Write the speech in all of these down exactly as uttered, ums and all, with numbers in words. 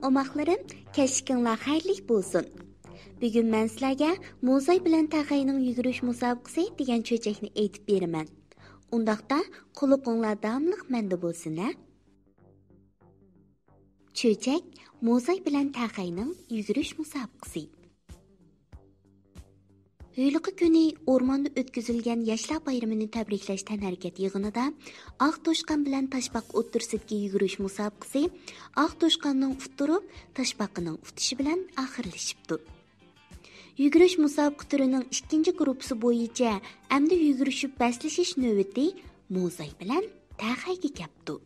ئوماقلىرىم، كەچلىكىڭلار خەيرلىك بولسۇن. بۈگۈن مەن سىلەرگە موزاي بىلەن تەخەينىڭ يۈگۈرۈش مۇسابىقىسى دېگەن چۆچەكنى ئېيتىپ بېرىمەن. ئۇنداقتا قۇلىقىڭلار داۋاملىق مەندە بولسۇن ھە. چۆچەك، موزاي بىلەن تەخەينىڭ يۈگۈرۈش مۇسابىقىسى. ھېلىقى كۈنى ئورماندا ئۆتكۈزۈلگەن ياشلار بايرىمىنى تەبرىكلەش تەنھەرىكەت يىغىنىدا ئاق توشقان بىلەن تاشپاقا ئوتتۇرىسىدىكى يۈگۈرۈش مۇسابىقىسى ئاق توشقاننىڭ ئۇتتۇرۇپ، تاشپاقىنىڭ ئۇتۇشى بىلەن ئاخىرلىشىپتۇ. يۈگۈرۈش مۇسابىقە تۈرىنىڭ ئىككىنچى گۇرۇپپىسى بويىچە ئەمدى يۈگۈرۈشۈپ بەسلىشىش نۆۋىتى موزاي بىلەن تەخەيگە كەپتۇ.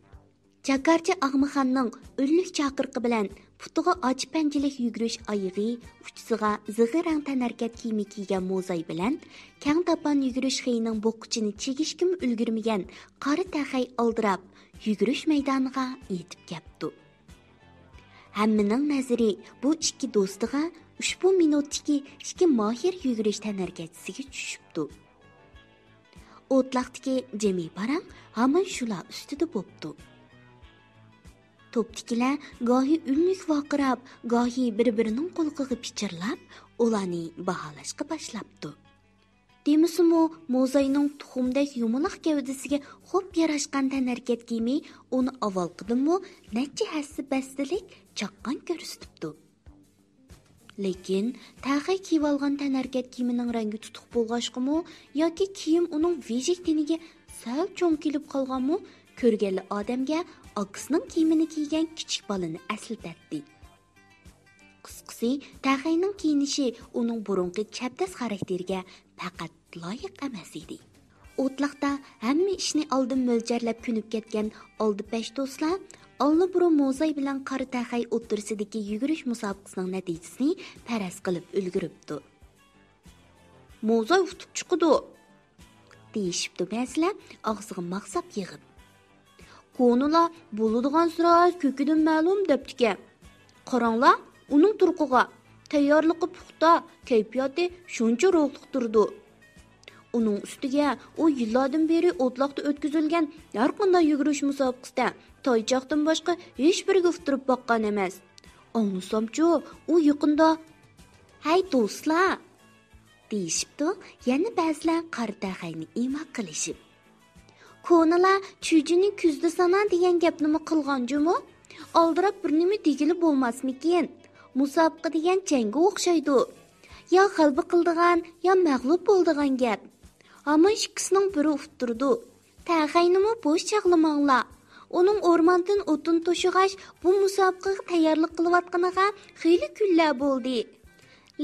جاكارچى ئاغمىخاننىڭ ئۈنلۈك چاقىرىقى بىلەن پۇتىغا ئاچا پەنجىلىك يۈگۈرۈش ئايىغى، ئۇچىسىغا زىغىر رەڭ تەنھەرىكەت كىيىمى كىيگەن موزاي بىلەن كەڭ داپان يۈگۈرۈش خېيىنىڭ بوققۇچىنى چىگىشكىمۇ ئۈلگۈرمىگەن قارا تەخەي ئالدىراپ يۈگۈرۈش مەيدانىغا يېتىپ كەپتۇ. ھەممىنىڭ نەزىرى بۇ ئىككى دوستىغا، ئۇشبۇ مىنۇتتىكى ئىككى ماھىر يۈگۈرۈش تەنھەرىكەتچىسىگە چۈشۈپتۇ. ئوتلاقتىكى جىمى پاراڭ ھامان شۇلار ئۈستىدە بوپتۇ. توپتىكىلەر گاھى ئۈنلۈك ۋارقىراپ، گاھى بىر-بىرىنىڭ قۇلىقىغا پىچىرلاپ، ئۇلارنى باھالاشقا باشلاپتۇ. دېمىسىمۇ، موزاينىڭ تۇخۇمدەك يۇمىلاق گەۋدىسىگە خوپ ياراشقان تەنھەرىكەت كىيىمى ئۇنى ئاۋۋالقىدىنمۇ نەچچە ھەسسە بەستلىك چاققان كۆرسىتىپتۇ. لېكىن تەخەي كىيىۋالغان تەنھەرىكەت كىيىمىنىڭ رەڭگى تۇتۇق بولغاچقىمۇ ياكى كىيىم ئۇنىڭ ۋىجىك تېنىگە سەل چوڭ كېلىپ قالغانمۇ، كۆرگەنلا ئادەمگە ئاكىسىنىڭ كىيىمىنى كىيگەن كىچىك بالىنى ئەسلىتەتتى. قىسقىسى، تەخەينىڭ كىيىنىشى ئۇنىڭ بۇرۇنقى چەبدەس خاراكتېرىگە پەقەت لايىق ئەمەس ئىدى. ئوتلاقتا ھەممە ئىشنى ئالدىن مۆلچەرلەپ كۆنۈپ كەتكەن ئالدى پەش دوستلار ئاللىبۇرۇن موزاي بىلەن قارا تەخەي ئوتتۇرىسىدىكى يۈگۈرۈش مۇسابىقىسىنىڭ نەتىجىسىنى پەرەز قىلىپ ئۈلگۈرۈپتۇ. موزاي ئۇتۇپ چىقىدۇ، دېيىشىپتۇ بەزىلەر ئاغزىغا ماغزاپ يىغىپ. كونىلار بولىدىغان زىرائەت كۆكىدىن مەلۇم دەپتىكەن. قاراڭلار، ئۇنىڭ تۇرقىغا، تەييارلىقى پۇختا، كەيپىياتى شۇنچە روھلۇق تۇرىدۇ. ئۇنىڭ ئۈستىگە ئۇ يىللاردىن بېرى ئوتلاقتا ئۆتكۈزۈلگەن ھەر قانداق يۈگۈرۈش مۇسابىقىسىدە تايچاقتىن باشقا ھېچبىرىگە ئۇتتۇرۇپ باققان ئەمەس. ئاڭلىسامچۇ، ئۇ يېقىندا. ھەي دوستلار! دېيىشىپتۇ يەنە بەزىلەر قارا تەخەينى ئىما قىلىشىپ. كونىلار چۈجىنى كۈزدە سانا دېگەن گەپنىمۇ قىلغان جۇمۇ؟ ئالدىراپ بىر نېمە دېگىلى بولماسمىكىن؟ مۇسابىقە دېگەن جەڭگە ئوخشايدۇ. يا غەلىبە قىلىدىغان، يا مەغلۇپ بولىدىغان گەپ. ھامان ئىككىسىنىڭ بىرى ئۇتتۇرىدۇ. تەخەينىمۇ بوش چاغلىماڭلار. ئۇنىڭ ئورماندىن ئوتۇن توشۇغاچ، بۇ مۇسابىقىگە تەييارلىق قىلىۋاتقىنىغا خېلى كۈنلەر بولدى.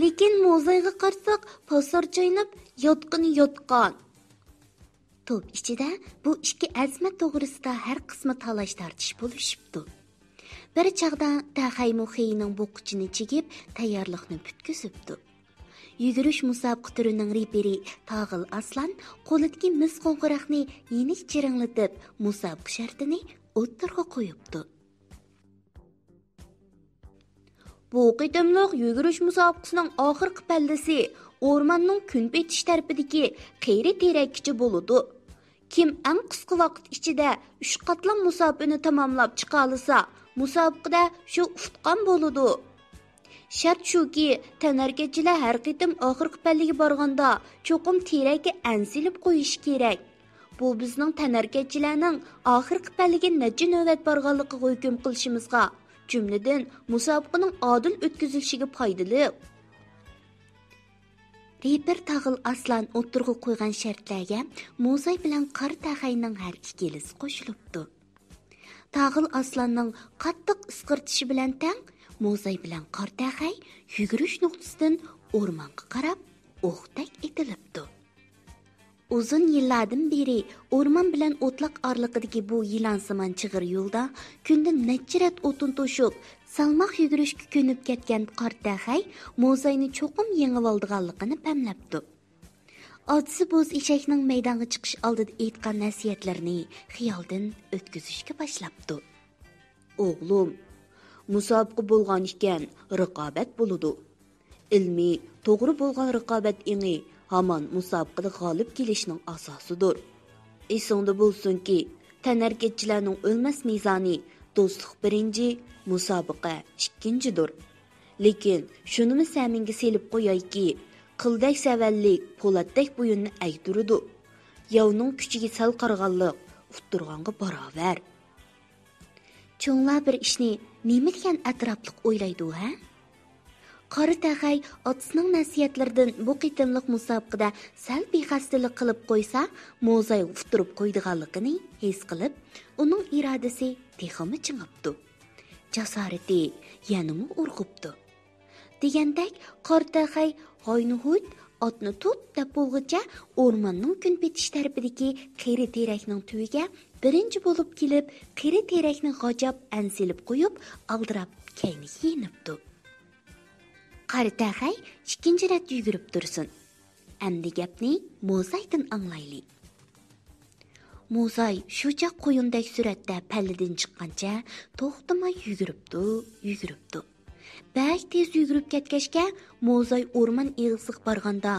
لېكىن موزايغا قارىساق، پاسار چايناپ ياتقىنى ياتقان. توپ ئىچىدە بۇ ئىككى ئەزىمەت توغرىسىدا ھەر قىسما تالاش-تارتىش بولۇشۇپتۇ. بىر چاغدا تەخەيمۇ خېيىنىڭ بوققۇچىنى چىگىپ، تەييارلىقنى پۈتكۈزۈپتۇ. يۈگۈرۈش مۇسابىقە تۈرىنىڭ رېپېرى تاغىل ئاسلان قولىدىكى مىس قوڭغۇراقنى يېنىك جىرىڭلىتىپ، مۇسابىقە شەرتىنى ئوتتۇرىغا قويۇپتۇ. بۇ قېتىملىق يۈگۈرۈش مۇسابىقىسىنىڭ ئاخىرقى پەللىسى ئورماننىڭ كۈنپېتىش تەرىپىدىكى قېرى تېرەككىچە بولىدۇ. كىم ئەڭ قىسقا ۋاقىت ئىچىدە ئۈچ قاتلام مۇساپىنى تاماملاپ چىقالىسا، مۇسابىقىدە شۇ ئۇتقان بولىدۇ. شەرت شۇكى، تەنھەرىكەتچىلەر ھەر قېتىم ئاخىرقى پەللىگە بارغاندا چوقۇم تېرەككە ئەنسىلىپ قويۇشى كېرەك. بۇ بىزنىڭ تەنھەرىكەتچىلەرنىڭ ئاخىرقى پەللىگە نەچچە نۆۋەت بارغانلىقىغا ھۆكۈم قىلىشىمىزغا، جۈملىدىن مۇسابىقىنىڭ ئادىل ئۆتكۈزۈلۈشىگە پايدىلىق. رېپېر تاغىل ئاسلان ئوتتۇرىغا قويغان شەرتلەرگە موزاي بىلەن قارا تەخەينىڭ ھەر ئىككىلىسى قوشۇلۇپتۇ. تاغىل ئاسلاننىڭ قاتتىق ئىسقىرتىشى بىلەن تەڭ، موزاي بىلەن قارا تەخەي يۈگۈرۈش نۇقتىسىدىن ئورمانغا قاراپ ئوقتەك ئېتىلىپتۇ. ئۇزۇن يىللاردىن بېرى ئورمان بىلەن ئوتلاق ئارىلىقىدىكى بۇ يىلانسىمان چىغىر يولدا كۈندە نەچچە رەت ئوتۇن توشۇپ، سالماق يۈگۈرۈشكە كۆنۈپ كەتكەن قارا تەخەي موزاينى چوقۇم يېڭىۋالىدىغانلىقىنى پەملەپتۇ. ئاتىسى بوز ئېشەكنىڭ مەيدانغا چىقىش ئالدىدا ئېيتقان نەسىھەتلىرىنى خىيالدىن ئۆتكۈزۈشكە باشلاپتۇ. ئوغلۇم، مۇسابىقە بولغان ئىكەن، رىقابەت بولىدۇ. ئىلمىي، توغرا بولغان رىقابەت ئېڭى ھامان مۇسابىقىدە غالىب كېلىشنىڭ ئاساسىدۇر. ئېسىڭدە بولسۇنكى، تەنھەرىكەتچىلەرنىڭ ئۆلمەس مىزانى دوستلۇق بىرىنچى، مۇسابىقە ئىككىنچىدۇر. لېكىن شۇنىمۇ سەمىڭگە سېلىپ قويايكى، قىلدەك سەۋەنلىك، پولاتتەك بويۇننى ئەگدۈرىدۇ. ياۋنىڭ كۈچىگە سەل قارىغانلىق ئۇتتۇرغانغا باراۋەر. چوڭلار بىر ئىشنى نېمە دېگەن ئەتراپلىق ئويلايدۇ، ھە؟ قارا تەخەي ئاتىسىنىڭ نەسىھەتلىرىدىن بۇ قېتىملىق مۇسابىقىدە سەل بىخەستىلىك قىلىپ قويسا، موزايغا ئۇتتۇرۇپ قويىدىغانلىقىنى ھېس قىلىپ، ئۇنىڭ ئىرادىسى تېخىمۇ چىڭىپتۇ. جاسارىتى يەنىمۇ ئۇرغۇپتۇ. دېگەندەك، قارا تەخەي «ھاينى ھۇيت، ئاتنى تۇت» دەپ بولغۇچە، ئورماننىڭ كۈنپېتىش تەرىپىدىكى قېرى تېرەكنىڭ تۈۋىگە بىرىنچى بولۇپ كېلىپ، قېرى تېرەكنى غاجاپ ئەنسىلىپ قويۇپ، ئالدىراپ كەينىگە يېنىپتۇ. قارا تەخەي ئىككىنچى رەت يۈگۈرۈپ تۇرسۇن. ئەمدى گەپنى موزايدىن ئاڭلايلى. موزاي شۇ چاغ قۇيۇندەك سۈرئەتتە پەللىدىن چىققانچە توختىماي يۈگۈرۈپتۇ، يۈگۈرۈپتۇ. بەك تېز يۈگۈرۈپ كەتكەچكە، موزاي ئورمان ئېغىزىغا بارغاندا،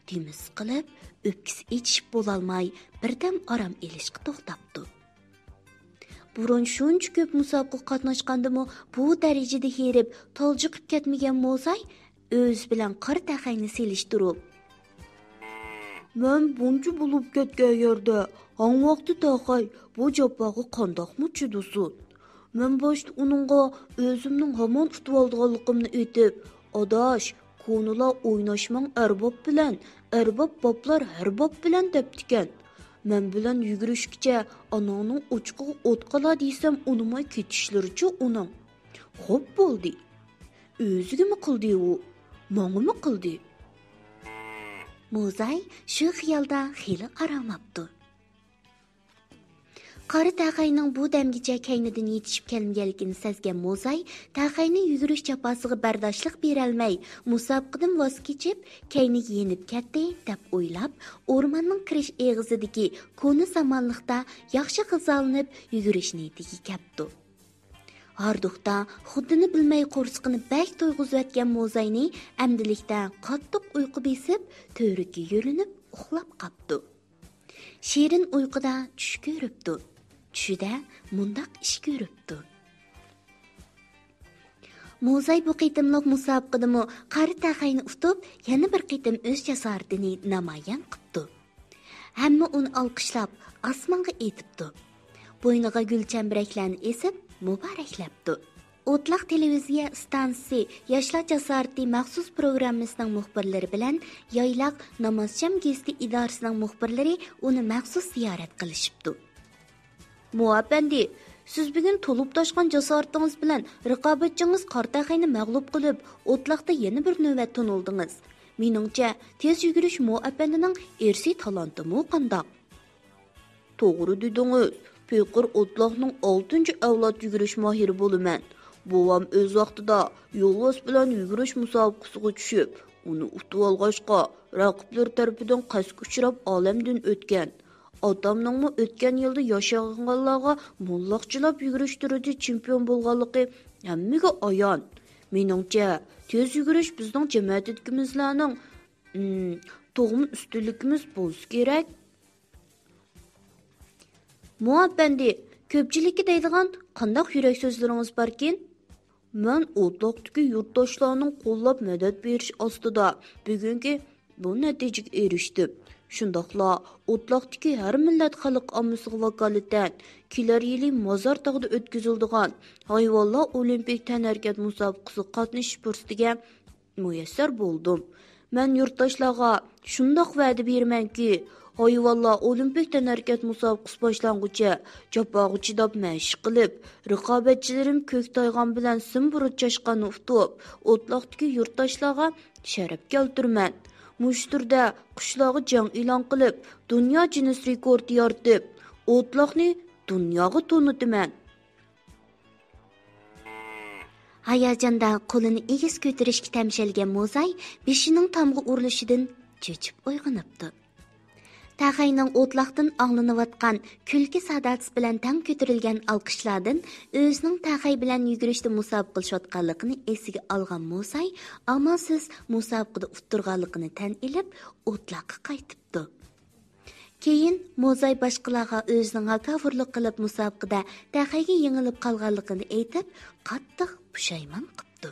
دېمى سىقىلىپ، ئۆپكىسى ئېچىشىپ بولالماي، بىردەم ئارام ئېلىشقا توختاپتۇ. بۇرۇن شۇنچە كۆپ مۇسابىقىگە قاتناشقاندىمۇ بۇ دەرىجىدە ھېرىپ، تالجىقىپ كەتمىگەن موزاي ئۆزى بىلەن قارا تەخەينى سېلىشتۇرۇپ، مەن بۇنچە بولۇپ كەتكەن يەردە ھاڭ ۋاقتى تەخەي بۇ جاپاغا قانداقمۇ چىدىسۇن؟ مەن باشتا ئۇنىڭغا ئۆزۈمنىڭ ھامان ئۇتۇۋالىدىغانلىقىمنى ئېيتىپ، ئاداش، كونىلار «ئويناشماڭ ئەرباب بىلەن، ئەرباب باپلار ھەر باب بىلەن» دەپتىكەن. مەن بىلەن يۈگۈرۈشكىچە ئاناڭنىڭ ئوچىقىغا ئوت قالا دېسەم ئۇنىماي كېتىشلىرىچۇ ئۇنىڭ. خوپ بولدى. ئۆزىگىمۇ قىلدى ئۇ، ماڭىمۇ قىلدى. موزاي شۇ خىيالدا خېلى ئاراماپتۇ. قارا تەخەينىڭ بۇ دەمگىچە كەينىدىن يېتىشىپ كەلمىگەنلىكىنى سەزگەن موزاي تەخەينى يۈگۈرۈش جاپاسىغا بەرداشلىق بېرەلمەي، مۇسابىقىدىن ۋاز كېچىپ، كەينىگە يېنىپ كەتتى دەپ ئويلاپ، ئورماننىڭ كىرىش ئېغىزىدىكى كونا سامانلىقتا ياخشى غىزالىنىپ يۈگۈرۈش نىيىتىگە كەپتۇ. ھاردۇقتا خۇدىنى بىلمەي قورسىقىنى بەك تويغۇزۇۋەتكەن موزاينى ئەمدىلىكتە قاتتىق ئۇيقۇ بېسىپ، تۈۋرۈككە يۆلىنىپ ئۇخلاپ قاپتۇ. شېرىن ئۇيقۇدا چۈش كۆرۈپتۇ. چۈشىدە مۇنداق ئىش كۆرۈپتۇ. موزاي بۇ قېتىملىق مۇسابىقىدىمۇ قارا تەخەينى ئۇتۇپ، يەنە بىر قېتىم ئۆز جاسارىتىنى نامايان قىپتۇ. ھەممە ئۇنى ئالقىشلاپ، ئاسمانغا ئېتىپتۇ. بوينىغا گۈل چەمبىرەكلەرنى ئېسىپ، مۇبارەكلەپتۇ. ئوتلاق تېلېۋىزىيە ئىستانسىسى ياشلار جاسارىتى مەخسۇس پروگراممىسىنىڭ مۇخبىرلىرى بىلەن يايلاق نامازشام گېزىتى ئىدارىسىنىڭ مۇخبىرلىرى ئۇنى مەخسۇس زىيارەت قىلىشىپتۇ. مو ئەپەندى، سىز بۈگۈن تولۇپ تاشقان جاسارىتىڭىز بىلەن رىقابەتچىڭىز قارا تەخەينى مەغلۇپ قىلىپ، ئوتلاقتا يەنە بىر نۆۋەت تونۇلدىڭىز. مېنىڭچە، تېز يۈگۈرۈش مو ئەپەندىنىڭ ئىرسىي تالانتىمۇ قانداق؟ توغرا دېدىڭىز، پېقىر ئوتلاقنىڭ ئالتىنچى ئەۋلاد يۈگۈرۈش ماھىرى بولىمەن. بوۋام ئۆز ۋاقتىدا يولۋاس بىلەن يۈگۈرۈش مۇسابىقىسىغا چۈشۈپ، ئۇنى ئۇتۇۋالغاچقا، رەقىبلىرى تەرىپىدىن قەستكە ئۇچراپ، ئالەمدىن ئۆتكەن. ئاتامنىڭمۇ ئۆتكەن يىلدا ياشانغانلارغا موللاقچىلاپ يۈگۈرۈش تۈرىدە چېمپىيون بولغانلىقى ھەممىگە ئايان. مېنىڭچە، تېز يۈگۈرۈش بىزنىڭ جەمەتىدىكىمىزلەرنىڭ، ئىم، تۇغما ئۈستۈنلۈكىمىز بولسا كېرەك. مو ئەپەندى، كۆپچىلىككە دەيدىغان قانداق يۈرەك سۆزلىرىڭىز باركىن؟ مەن ئوتلاقتىكى يۇرتداشلارنىڭ قوللاپ مەدەت بېرىش ئاستىدا بۈگۈنكى بۇ نەتىجىگە ئېرىشتىم. شۇنداقلا ئوتلاقتىكى ھەر مىللەت خەلق ئاممىسىغا ۋاكالىتەن كېلەر يىلى مازار تاغدا ئۆتكۈزۈلىدىغان ھايۋانلار ئولىمپىك تەنھەرىكەت مۇسابىقىسىغا قاتنىشىش پۇرسىتىگە مۇيەسسەر بولدۇم. مەن يۇرتداشلارغا شۇنداق ۋەدە بېرىمەنكى، ھايۋانلار ئولىمپىك تەنھەرىكەت مۇسابىقىسى باشلانغۇچە جاپاغا چىداپ مەشىق قىلىپ، رىقابەتچىلىرىم كۆك تايغان بىلەن سىم بۇرۇت چاشقاننى ئۇتۇپ، ئوتلاقتىكى يۇرتداشلارغا شەرەپ كەلتۈرىمەن. مۇشۇ تۈردە قۇشلارغا جەڭ ئېلان قىلىپ، دۇنيا جىنس رېكورتى يارىتىپ، ئوتلاقنى دۇنياغا تونۇتىمەن. ھاياجاندا قولىنى ئېگىز كۆتۈرۈشكە تەمشەلگەن موزاي بېشىنىڭ تامغا ئۇرۇلۇشىدىن چۆچۈپ ئويغىنىپتۇ. تەخەينىڭ ئوتلاقتىن ئاڭلىنىۋاتقان كۈلكە ساداسى بىلەن تەڭ كۆتۈرۈلگەن ئالقىشلاردىن ئۆزىنىڭ تەخەي بىلەن يۈگۈرۈشتە مۇسابىقىلىشىۋاتقانلىقىنى ئېسىگە ئالغان موزاي ئامالسىز مۇسابىقىدە ئۇتتۇرغانلىقىنى تەن ئېلىپ، ئوتلاققا قايتىپتۇ. كېيىن موزاي باشقىلارغا ئۆزىنىڭ ھاكاۋۇرلۇق قىلىپ مۇسابىقىدە تەخەيگە يېڭىلىپ قالغانلىقىنى ئېيتىپ، قاتتىق پۇشايمان قىپتۇ.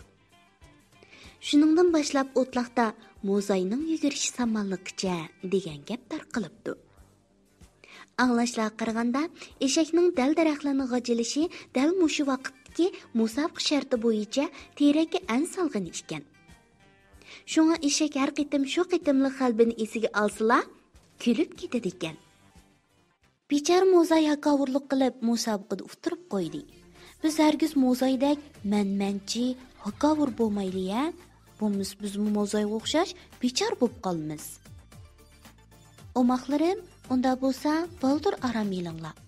شۇنىڭدىن باشلاپ ئوتلاقتا «موزاينىڭ يۈگۈرۈشى سامانلىققىچە» دېگەن گەپ تارقىلىپتۇ. ئاڭلاشلارغا قارىغاندا، ئېشەكنىڭ دەل دەرەخلەرنىڭ غاجىلىشى دەل مۇشۇ ۋاقىتتىكى مۇسابىقە شەرتى بويىچە تېرەككە ئەن سالغىنى ئىكەن. شۇڭا ئېشەك ھەر قېتىم شۇ قېتىملىق غەلىبىنى ئېسىگە ئالسىلا، كۈلۈپ كېتىدىكەن. بىچارە موزاي ھاكاۋۇرلۇق قىلىپ، مۇسابىقىدە ئۇتتۇرۇپ قويدى. بىز ھەرگىز موزايدەك مەنمەنچى، ھاكاۋۇر بولمايلى ھە. بولمىسا بىزمۇ موزايغا ئوخشاش بىچارە بولۇپ قالىمىز. ئوماقلىرىم، ئۇنداق بولسا بالدۇر ئارام ئېلىڭلار.